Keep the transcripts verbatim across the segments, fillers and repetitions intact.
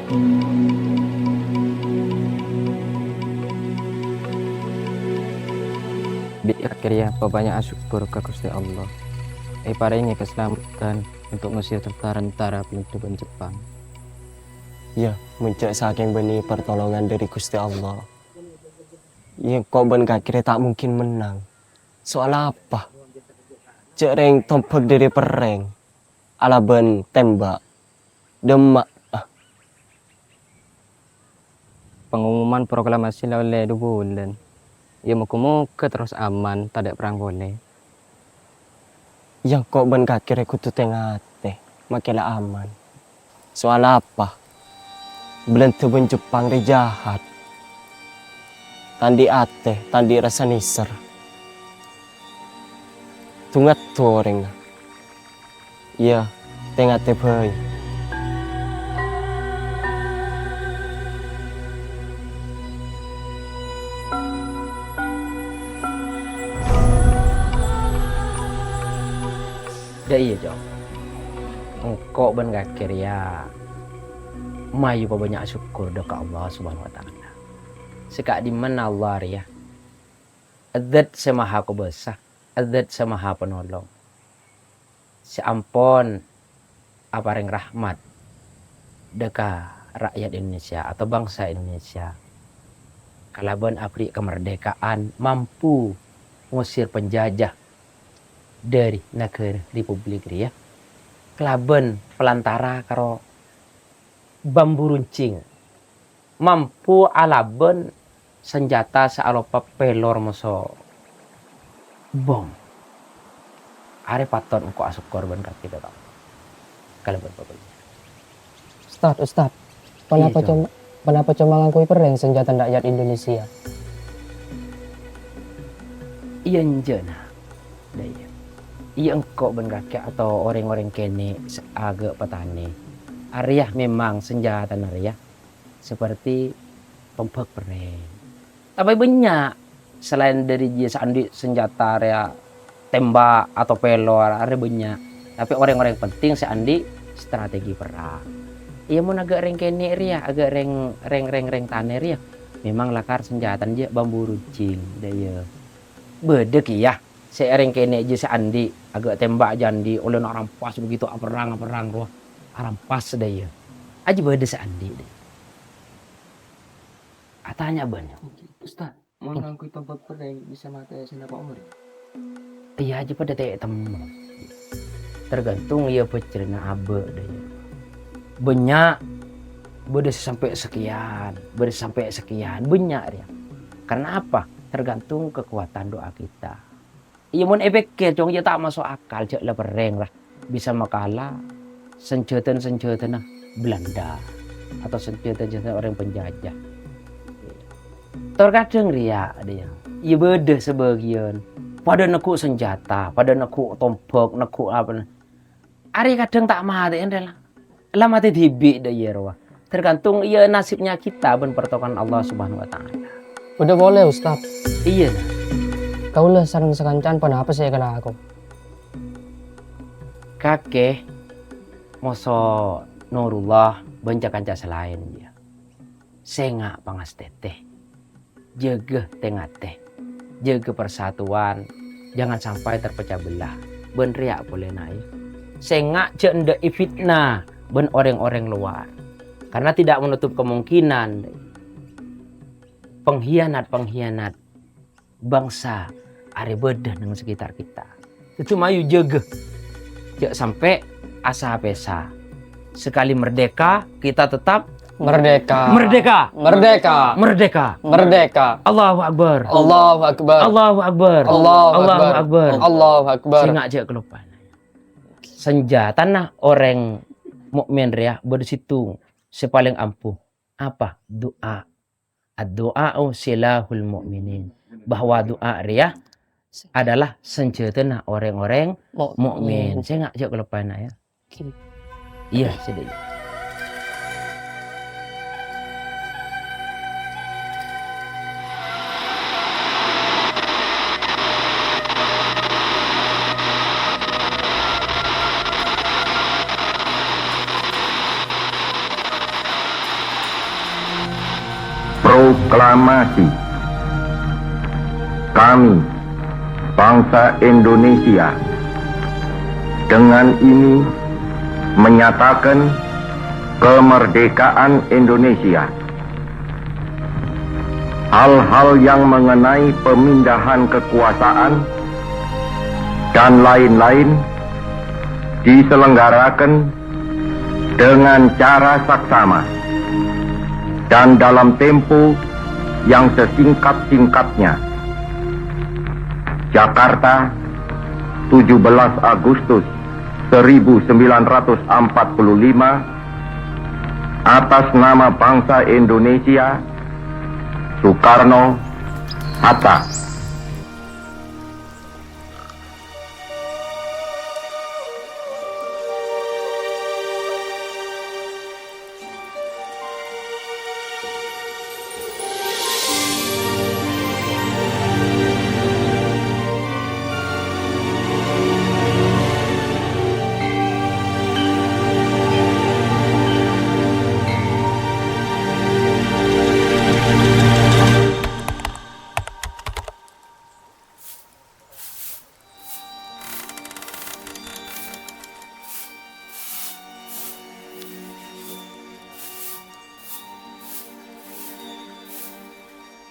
Bi' kakè rèya pabanya'a sokkor ka Ghustè Allah, èparèngè kasalameddhân untuk ngosèr tentara-tentara Belanda bân Jepang. Iyâ, mon jhâ' sakèng bânnè partolongan dhâri Ghustè Allah, iyâ, engko' bân kakè rèya ta' mungkin mennang. Soal apa? Jhâ' rèng tombhâk dhâri perrèng, alabân tèmbhâk. Dâmma', ah. Pengumuman proklamasi la ollè du bulân. Iyâ, moghâ-moghâ terros aman, tadâ' perrang polè. Iyâ, engko' bân kakè rèya kodhu tè-ngatè, makè la aman. Soal apa? Belanda bân Jepang rèya jahat. Ta' andi' atè, ta' andi' rassa nèser. Dhu-ngadhu orèngnga. Iyâ, tè-ngatè bhâi. Dâ' iyâ, Cong. Engko' bân kakè rèya mayu pabanya'a sokkor dhâ' ka Allah Subhanahu wa Ta'ala. Sè ka'dimman Allah rèya, Zat sè Maha Kobâsa, Zat sè Maha Penolong, sè ampon aparèng rahmat dhâ' ka ra'yat Indonesia atau bangsa Indonesia, kalabân aberri' kamardhâka'an, mampu ngosèr penjajah dhâri naghârâ Republik rèya, kalabân palantara karo bambu runcing, mampu alabân sanjhâta sè aropa pèlor moso bom. Arè patot engko' asokkor bân kakè dhâ' ka Allah. Kalabân pabagian. Ustad, Ustad, ponapa Iyâ, Cong. Coma, ponapa coma ngangghuy perrèng sanjhâtana ra'yat Indonesia? Iyâ, enjâ', Na'. Dâ' iyâ. Iyâ, engko' bân kakè atau orèng-orèng kènè' sè aghâ' patanè. Arèya memang sanjhâtana rèya saperti tombhâk perrèng. Tapè bânnya' salaèn dhâri jiyâ sè andi' sanjhâta rèya tèmbhâk atau pèlor, arèya bânnya'. Tapè orèng-orèng penting sè andi' strategi perrang. Iyâ, mon aghâ' rèng kènè' rèya, aghâ' rèng, rèng, rèng, rèng tanè rèya, memang lakar sanjhâtana jiyâ bambu runcing, dâ' iyâ. Bâdâ kèya sè orèng kènè' jiyâ sè andi', aghâ' tèmbhâk jiyâ andi', ollè na' rampas begitu aperrang, aperrang rowa, arampas dâ' iyâ. Ajiyâ bâdâ sè andi', dâ' iyâ. Atanya bân. Ustad, mon ngangghuy tombhâk perrèng bisa matè sè napa omor? Iyâ, ajiyâ padâ tè-, temmo. Tergantung iyâ bhâjrâna abâ' dâ' iyâ. Bânnya', bâdâ sè sampè' sakèyan, bâdâ sè sampè' sakèyan, bânnya' rèya. Karena apa? Tergantung kekuatan doa kita. Iyâ, mon èpèkkèr, Cong, iyâ ta' maso' akal, jhâ' la perrèng, ra, bisa makala sanjhâta-sanjhâtana Belanda atau sanjhâta-sanjhâtana orèng penjajah. Tor kadhâng rèya, dâ' iyâ, iyâ bâdâ sabâgiyân padâ neggu' sanjhâta, padâ neggu' tombhâk, neggu' apa, arèya kadhâng ta' matè, ènrè la. La matè dhibi' dâ' iyâ rowa. Tergantung iyâ nasibnya kita bân pertolongan Allah Subhanahu wa Ta'ala. Bâdâ polè, Ustad. Iyâ, Na'. Kaulâ sareng sakanca'an ponapa sè èkalako? Kakè, moso Nurullah bân ca-kanca sè laèn, iyâ. Sènga' pangastètè. Jâgâ tè-ngatè, jâgâ persatuan, jangan sampai terpecah belah. Bân rèya polè, Na', iyâ. Sènga' jhâ' endâ' èfitna bân orèng-orèng lowar. Karena tidak menutup kemungkinan pengkhianat-pengkhianat bangsa arè bâdâ neng sekitar kita. Dâddhi mayu jâgâ. Jhâ' sampè' asa-pèsa. Sekali merdeka, kita tetap Merdeka. Merdeka. Merdeka. Merdeka. Merdeka. Allahu Akbar. Allahu Akbar. Allahu Akbar. Allahu Akbar. Allahu Akbar. Allahu Akbar. Sènga' jhâ' kaloppaè. Sanjhâtana orèng mukmin rèya bâdâ sèttong sè palèng ampuh. Apa? Du'a. Ad-du'a'u silahul mu'minin. Bahwa du'a rèya adalah sanjhâtana orèng-orèng Mukmin. Mukmin. Sènga' jhâ' kaloppaè, Na', iyâ. Oke. Iyâ, sèdhâjâ. Proklamasi. Kami, bangsa Indonesia, dengan ini menyatakan kemerdekaan Indonesia. Hal-hal yang mengenai pemindahan kekuasaan dan lain-lain diselenggarakan dengan cara saksama dan dalam tempo yang sesingkat-singkatnya. Jakarta, tujuh belas Agustus seribu sembilan ratus empat puluh lima, atas nama bangsa Indonesia, Soekarno-Hatta.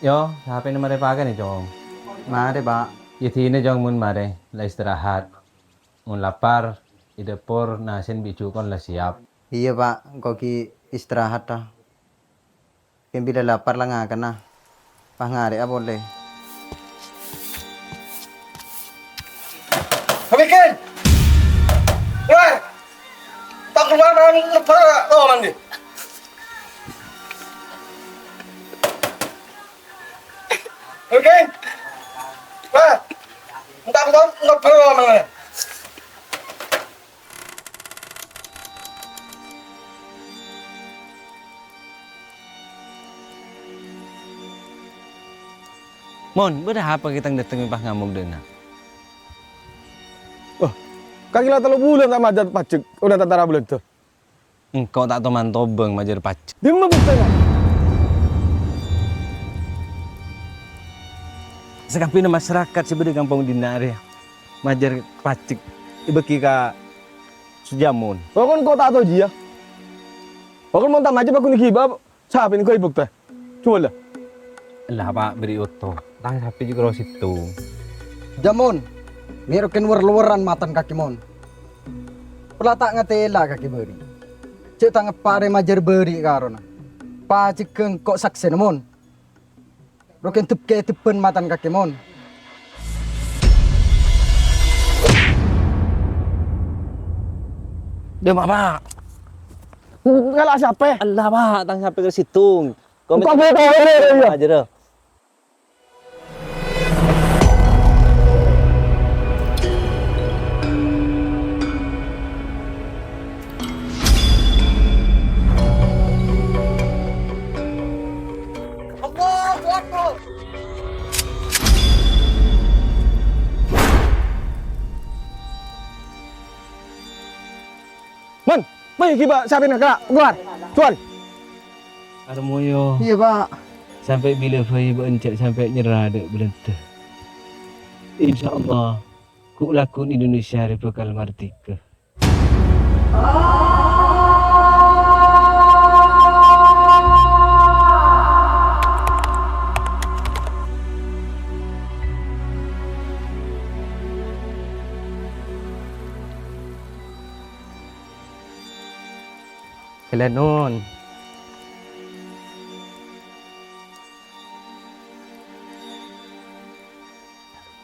Yo, sapèna marè pakanè, Cong? Marè, Pak. Yâ dinah, Cong, mon marè, la istirahat. Mon lapar, è dâpor nasèn bi' jhuko'en la siap. Iyâ, Pak, engko' ghi' istirahat, ta. Kèng bilâ lapar la ngakanna. Pas ngarè'a polè. Habikin! Keluar! Tak keluar, malam lebar, oh, mandi. Habikin! Wah! Entar, entar, lebar, oh, mandi. Mon, bâdâ apa ghi' tang-dâteng mè' pas ngamok dâ' enna'? Wah, kakè la tello bulân ta' majâr pajek, ollè tentara Bâlândhâ. Engko' ta' toman tobâng majâr pajek. Dimma buktèna? Sakabbhiyânna masyarakat sè bâdâ è kampong dinna' rèya majâr pajek èbâghi ka Sujamon. Pokon ko' ta' tao jiyâ. Pokon mon ta' majâr paghun èghibâ, sapè nèko èbuktè? Jhuwâlâ. Ella, Pa', bâri' otto. Tang sapè jhuko' rowa sèttong. Jamon, mè' roken wer-loweran matan kakè, Mon. Pola ta' ngatèla kakè bâri'. Jhâ' tang eppa' rè majâr bâri' karona. Pajegghâ engko' saksèna, Mon. Roken dep-kedebbhân matan kakè, Mon. Dâ' emma, Pa'? Ngala' sapè? Ella, Pa', tang sapè kèra sèttong. Engko' bâdâ, iyâ. Ajârâ. Allahu Akbar. Mon, mè' èghibâ sapèna, kala', keluar, keluar. Armoyo. Iyâ, Pa'. Sampè' bilâ bhâi bâ'na jhâ' sampè' nyerra dâ' Bâlândhâ. Insyaallah, ghu'-lagghu'na Indonesia rè bhâkal mardhika. Ghellâ' non.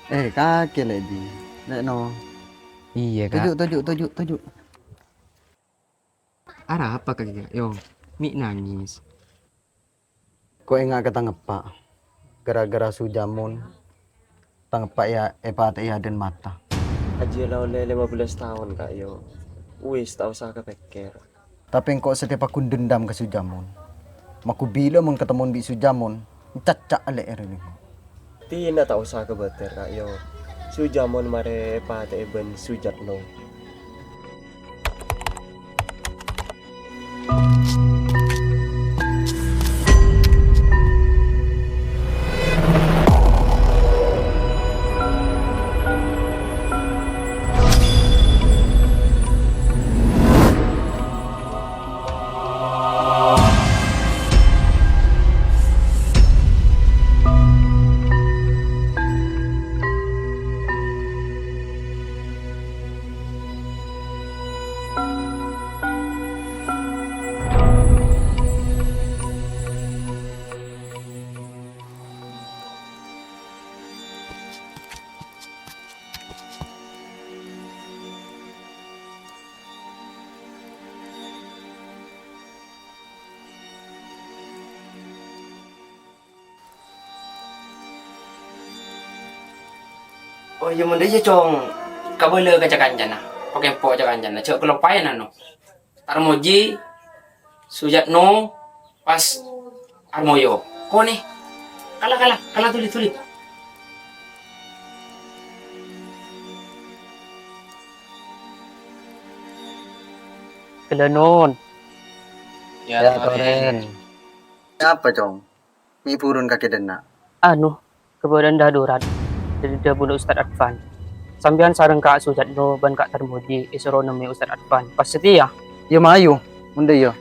Eh, kakè lè' dhi'. Lè' no. Iyâ, Ka'. Toju', toju', toju', toju'. Arapa kakè, yo? Mè' nangès. Ko' enga' ka tang eppa'. Gara-gara Sujamon, tang eppa' ya epatè'è è adâ'na mata. Ajiyâ la ollè lèma bellâs taon, Ka', yo. Wis, ta' osa kapèkkèr. Tapè engko' satèya paghun dendam ka Sujamon. Makkobila mon katemmo bi' Sujamon, encacca' lè'èrra lèngo. Dina ta' osa kabâtèr, Ka', yo. Sujamon marè èpatè'è bân Sujatno. Oh, iyâ, mon ḍâ' iyâ, Cong. Kabâlâ ka ca-kancana. Pakempo ca-kancana. Jhâ' kaloppaè, anu. Tarmoji, Sujatno, pas Armoyo. Konè. Kala, kala, kala, tuli, tuli. Kalanon. Ya, Toren. Apa, Cong? Mè' burun kakè ḍenna'. Anu, kabâḍâ'ân darurat. Ḍâri ḍhâbuna Ustad Advan. Sampèyan sareng Ka' Sujatno bân Ka' Tarmoji èsoro nemmè Ustad Advan. Pas satèya. Iyâ, mayu, mon ḍâ' iyâ.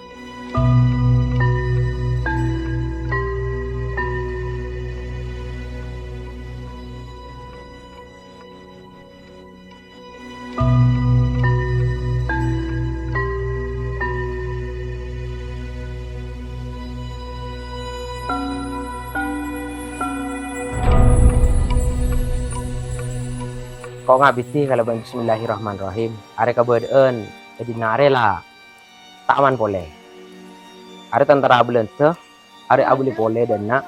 Ko' ngabidhi kalabân bismillahirrahmanirrahim. Arè kabâḍâ'ân è ḍinna' arè la ta' aman polè. Arè tantara Bâlândhâ, arè abâli polè ḍânna'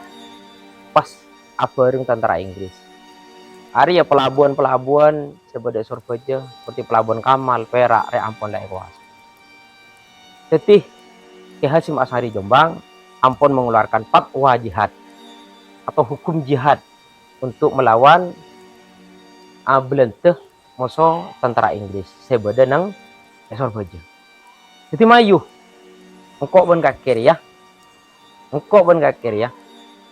pas abhâreng tantara Inggris. Arè, ya, pelabuhan-pelabuhan sè bâḍâ è Sorbhâjâ, seperti Pelabuhan Kamal, Perak, rè ampon la èkobâsa. Dhâddhi, Kè Hasyim Asy'ari Jombang ampon mengeluarkan fatwa jihad atau hukum jihad untuk melawan, a, Bâlândhâ, moso tantara Inggris sè bâḍâ neng è Sorbhâjâ. Dhâddhi, mayu, engko' bân kakè rèya, engko' bân kakè rèya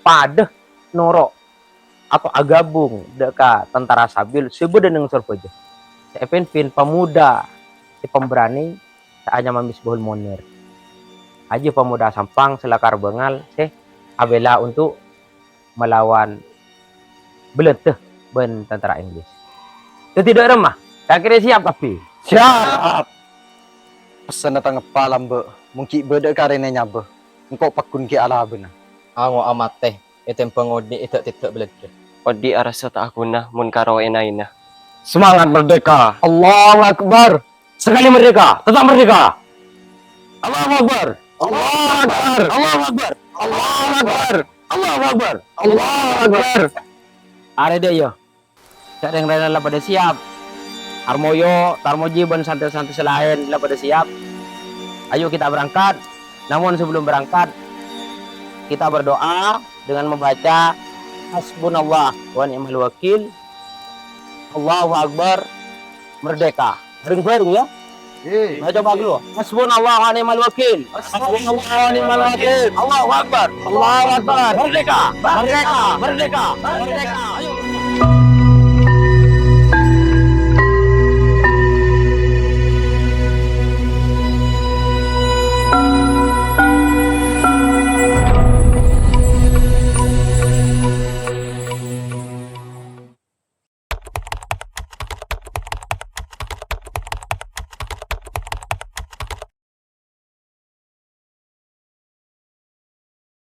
paḍâ noro' atau agabung ḍâ' ka tantara Sabil sè bâḍâ neng Sorbhâjâ. Sè èpimpin pemuda sè pemberani sè anyama Misbahul Munir. Ajiyâ pemuda Sampang sè lakar bângal sè abhilâ untuk malawan Bâlândhâ bân tantara Inggris. Dhâddhi ḍâ' remma, kakè rèya siap kabbhi? Siap! Pessenna tang eppa' lambâ', mon ghi' bâḍâ karèna nyabâ, engko' pagghun ghi' alabâna. Ango' amatè, ètèmbhâng oḍi' è ḍâ'-teḍâ' Bâlândhâ. Oḍi' arassa ta' aghuna mon karo èna-èna. Semangat merdeka! Allahu Akbar! Sekali merdeka, tetap merdeka! Allahu Akbar! Allahu Akbar! Allahu Akbar! Allahu Akbar! Allahu Akbar! Allahu Akbar! Arè ḍâ' iyâ. Jhâ' rèng-laènna la paḍâ siap. Armoyo, Tarmoji bân santrè-santrè sè laèn la paḍâ siap. Ayo kita berangkat. Namun sebelum berangkat, kita berdoa dengan membaca Hasbunallah wa ni'mal wakil. Allahu Akbar. Merdeka. Bareng-bareng, ya. Nah, coba dulu. Hasbunallah wa ni'mal wakil. Hasbunallah wa ni'mal wakil. Allahu Akbar. Allahu Akbar. Merdeka. Merdeka. Merdeka. Merdeka. Ayo.